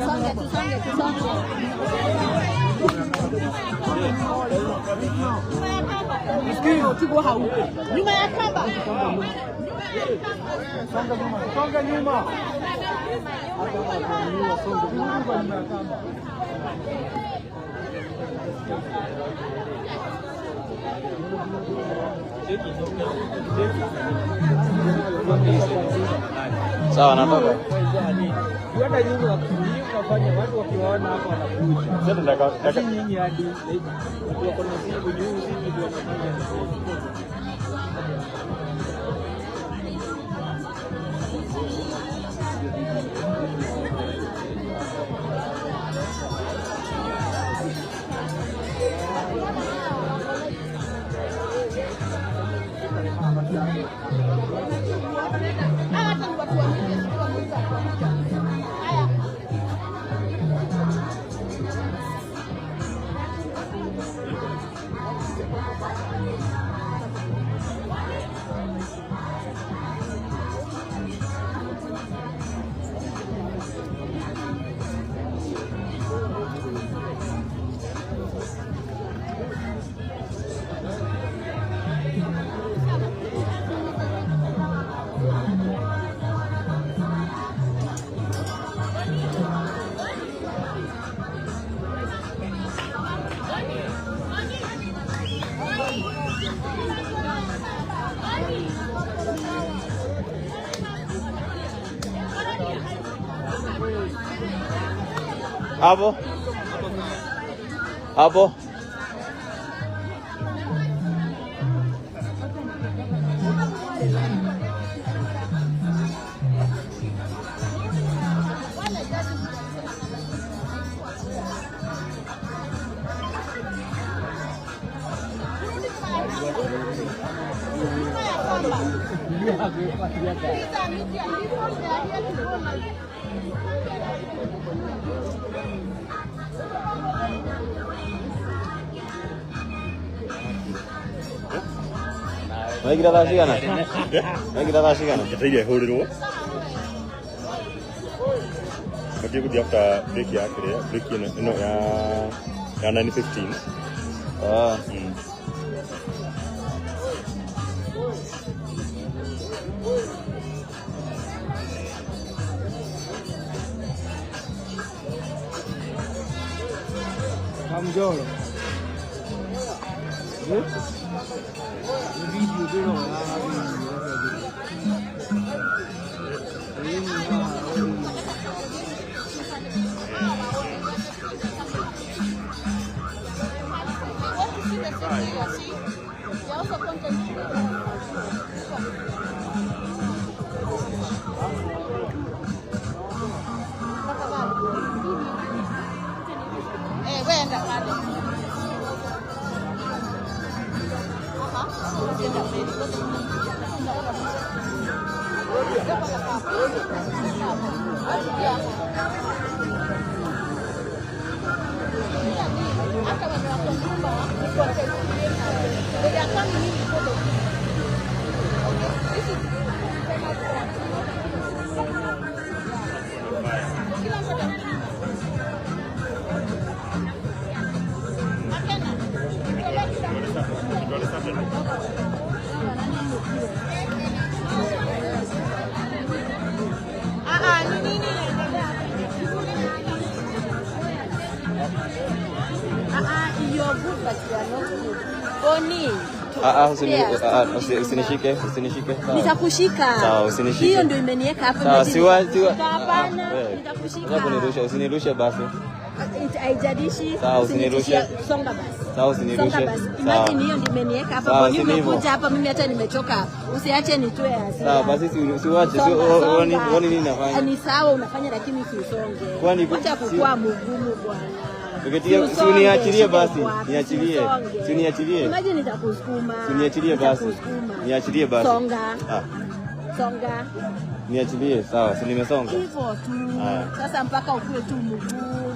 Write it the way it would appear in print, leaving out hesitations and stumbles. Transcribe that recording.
Songe, tusonge, tusonge. Nyuma ya kamba. Songa nyuma. Songa nyuma. Sawa, natoka. Hata nyinyi mnafanya watu wakiwaona hapa wanakuja. Sasa nataka nyinyi hadi like watu wako na simu juzi ndio wanafanya. Hapo hapo Wekira thaa cigana? Wekira thaa cigana? Njeteire hũrĩrwo. Batiĩ gũthiĩ after break ya kĩrĩa, break ĩno ĩno ya 9:15. Ah. Kamjoro. Usinishike, usinishike. Nitakushika. Sawa, usinishike. Hiyo ndio imeniweka hapa. Sawa, siwa siwa. Hapana, nitakushika. Unirushe, usinirushe basi. Haijalishi. Sawa, usinirushe. Songa basi. Sawa, usinirushe. Imagine hiyo ndio imeniweka hapa. Kwa nini umekuja hapa? Mimi hata nimechoka. Usiache nitoe hasira. Sawa, basi usiwache. Uone nini nafanya. Ni sawa unafanya lakini usisonge. Acha kukua mgumu bwana. Si uniachilie basi, niachilie. Si uniachilie. Imagine nitakusukuma. Si uniachilie basi. Niachilie basi. Songa. Songa. Niachilie, sawa, si nimesonga. Hivyo tu. Sasa mpaka ukue tu mgumu.